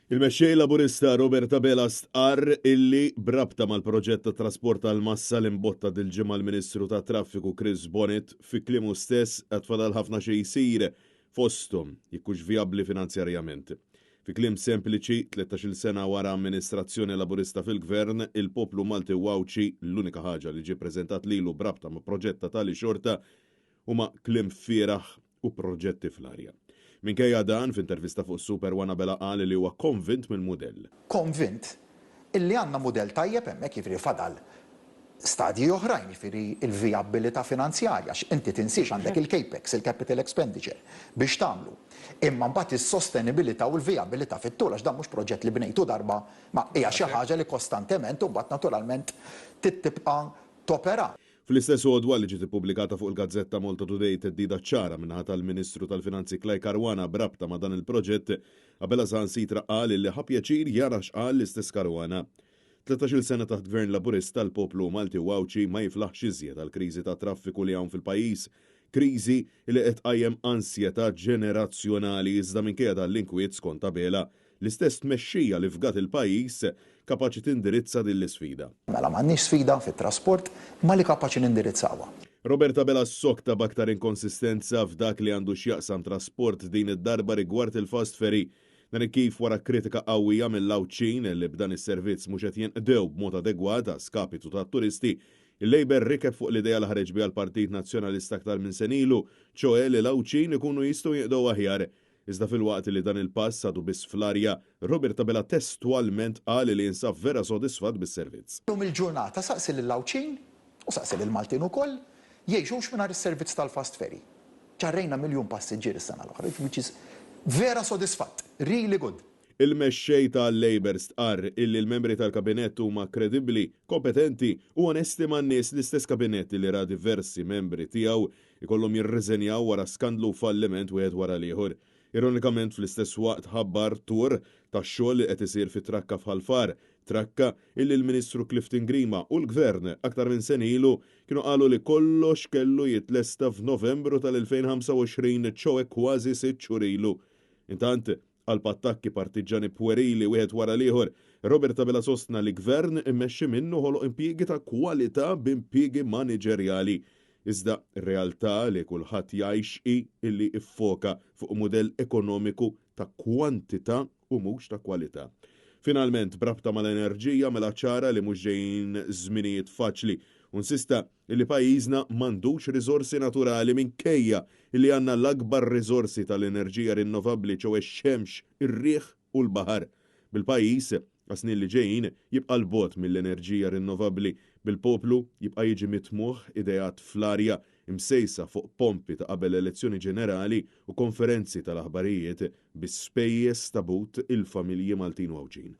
Il-Mexxej Laburista Robert Abela stqarr illi b'rabta mal-proġett ta' trasport tal-massa li mbotta dil-ġimgħa l-Ministru tat-Traffiku Chris Bonett, fi kliemu stess għad fadal ħafna xi jsir, fosthom jekk hux vijabbli finanzjarjament. Fi kliem sempliċi, 13-il sena wara amministrazzjoni Laburista fil-Gvern, il-poplu Malti u Għawdxi l-unika ħaġa li ġie ppreżentat lilu b'rabta ma' proġett ta' tali xorta huma kliem fieragħ u proġetti fl-arja. Minkejja dan, f'intervista fuq Super One Abela qal li huwa konvint mill-mudell. Konvint illi għandna mudell tajjeb hemmhekk, jiġifieri fadal stadji oħrajn, jiġifieri l-vijabbilità finanzjarja, għax inti tinsiex għandek il-capex, il-capital expenditure, biex tagħmlu. Imma mbagħad is-sostenibilità u l-vijabbilità fit-tul, għax dan mhux proġett li bnejtu darba, ma hija xi ħaġa li kostantement u mbagħad naturalment trid tibqa' topera. Fl-istess għodwa li ġiet ippubblikata fuq il-gazzetta Malta Today theddida ċara min-naħa tal-Ministru tal-Finanzi Clyde Caruana b'rabta ma' dan il-proġett, Abela saħansitra qal illi ħa pjaċir jara x'qal l-istess Caruana. 13-il sena taħt Gvern Laburista l-poplu Malti u Għawdxi ma jiflaħx iżjed għall-kriżi tat-traffiku li hawn fil-pajjiż. Kriżi li qed tqajjem ansjetà ġenerazzjonali iżda minkejja dan l-inkwiet skont Abela, L-istess tmexxija li fgat il-pajjiż kapaċi tindirizza din l-isfida. Mela m'għandniex sfida fit-trasport imma li kapaċi nindirizzawha. Robert Abela ssokta b'aktar inkonsistenza f'dak li għandu x'jaqsam trasport din id-darba rigward il-fast ferry. Dan hekk kif wara kritika qawwija mill-Għawdxin li b'dan is-servizz mhux qed jinqdew b'mod adegwat a skapitu tat-turisti, il-Labour rikeb fuq l-idea li ħareġ biha l-Partit Nazzjonalista aktar minn sena ilu, ċoe li l-Għawdxin ikunu jistgħu jinqdew aħjar. Iżda filwaqt li dan il-pass għadu biss fl-arja, Robert Abela testwalment qal li jinsab vera sodisfatt bis-servizz. Illum il-ġurnata saqsi lill-Għawdxin, u saqsi lill-Maltin ukoll, jgħixux mingħajr is-servizz tal-fast ferry. Ġarrejna miljun passiġġier is-sena l-oħra, which is vera sodisfatt, really good. Il-Mexxej tal-Labour stqarr illi l-membri tal-Kabinett huma kredibbli, kompetenti u onesti man-nies, l-istess Kabinett li ra diversi membri tiegħu ikollhom jirriżenjaw wara skandlu u falliment wieħed wara l-ieħor. Ironikament fl-istess waqt ħabbar tour tax-xogħol li qed isir fi trakka f'Ħal Far, trakka illi l-Ministru Clifton Grima u l-Gvern aktar minn sena ilu kienu qalu li kollox kellu jitlesta f'Novembru tal-2025 ċoe kważi sitt xhur ilu. Intant, Qalb attakki partiġġani pwerili wieħed wara l-ieħor, Robert Abela sostna li Gvern immexxi minnu ħoloq impjiegi ta' kwalità b'impjiegi maniġerjali. Iżda r-realtà li kulħadd jgħix hi illi ffoka fuq mudell ekonomiku ta' kwantità u mhux ta' kwalità. Finalment, b'rabta mal-enerġija mela ċara li mhux ġejjin żminijiet faċli u nsista Illi pajjiżna m'għandux riżorsi naturali minkejja illi għandna l-akbar riżorsi tal-enerġija rinnovabbli ċoe x-xemx, ir-riħ u l-baħar. Bil-pajjiż, għas-snin li ġejjin, jibqa' 'l bogħod mill-enerġija rinnovabbli, bil-poplu jibqa' jiġi mitmugħ ideat fl-arja imsejsa fuq pompi ta' qabel elezzjoni ġenerali u konferenzi tal-aħbarijiet bi spejjeż ta' but il-familji Maltin u Għawdxin.